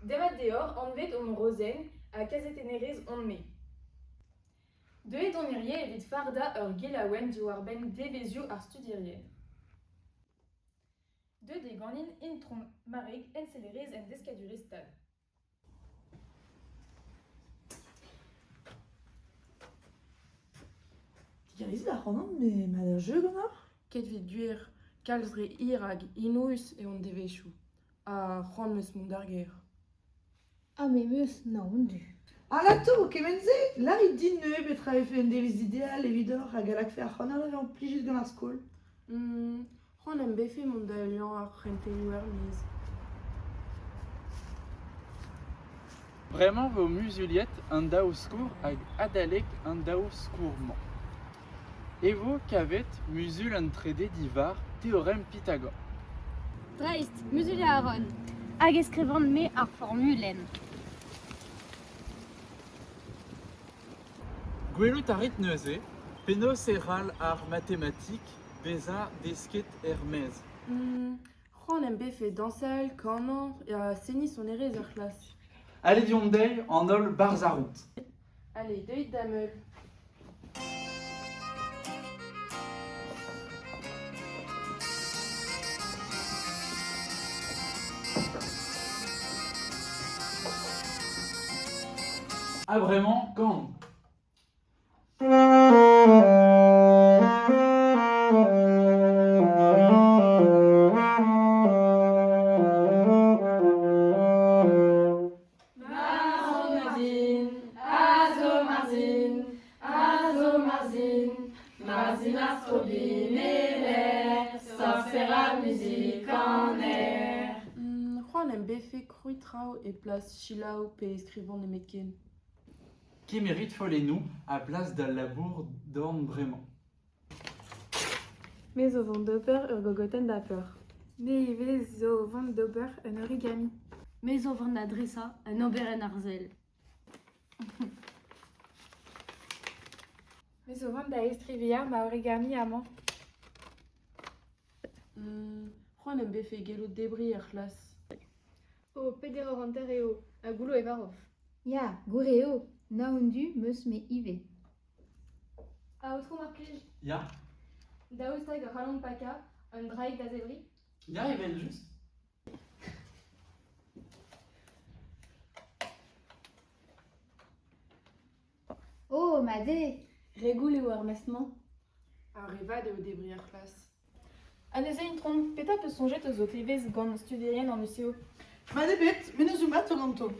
Demat deoc'h, anvet on Rozenn ha kazetennerez on-me. Deuet on hirie evit fardañ ur gelaouenn diwar-benn devezhioù ar studierien. Deuet eo ganin Intron Mareg, ensellerez en deskadurezh Stad. Digarezit ac'hanon, met mat ar jeu ganeoc'h? Ket evit gwir, kalz re hir hag enoeus eo an devezhioù, ha c'hoant 'm eus mont d'ar gêr. Ha me 'm eus naon du. Alato, kement-se, lârit din neuze petra vefe un devezh ideal evidoc'h hag a lakfe ac'hanoc'h da vezañ plijet gant ar skol. C'hoant am befe mont da heuliañ ar c'hentelioù er-maez. Bremañ vo muzuliet an daou skourr hag adalek an daou skourr-mañ e vo kavet muzul an trede diwar teorem Pythagore. Dreist, muzuliañ a ran. Hag e skrivan-me ar formulenn. Gwelout a rit neuze penaos e c'hall ar matematik bezañ desket er-maez. C'hoant em befe dañsal, kanañ ha seniñ sonerezh er c'hlas. Allez deomp dezhi an holl barzh ar rout. Allez, deuit da'm heul. Ha bremañ, kan. Marzin, a zo Marzin, a zo Marzin, Marzin ar strobineller, sorser ha muzikaner. C'hoant em befe krouiñ traoù e plas selaou pe skrivañ nemetken. Kemerit follennoù ha plas d'al labour dorn bremañ. Me zo vont d'ober ur gogotenn baper. Me ivez zo o vont d'ober un origami. Me zo vont da dresañ un oberenn arzel. Me zo vont da estrivilhañ ma origami amañ. C'hoant em befe gellout debriñ er c'hlas. O peder eur hanter eo, ha goullo e varv. Ya, gwir eo, naon du 'm eus-me ivez. Aotrou mar plij. Ya. Daoust hag a c'hallomp pakañ un draig da zebriñ? Ya, evel-just. Oh, mat eo! Re goul eo ar mestr-mañ. Ha re vat eo debriñ er c'hlas. Ha neuze, Intron, petra 'peus soñjet eus ho tevezh gant studierien an UCO? Mat ebet, mennozhioù mat zo ganto.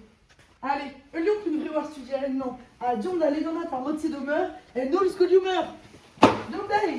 Allez, heuliomp hunvreoù ar studierien-mañ ha deomp da ledanat ar mod-se d'ober en holl skolioù-meur. Deomp dezhi!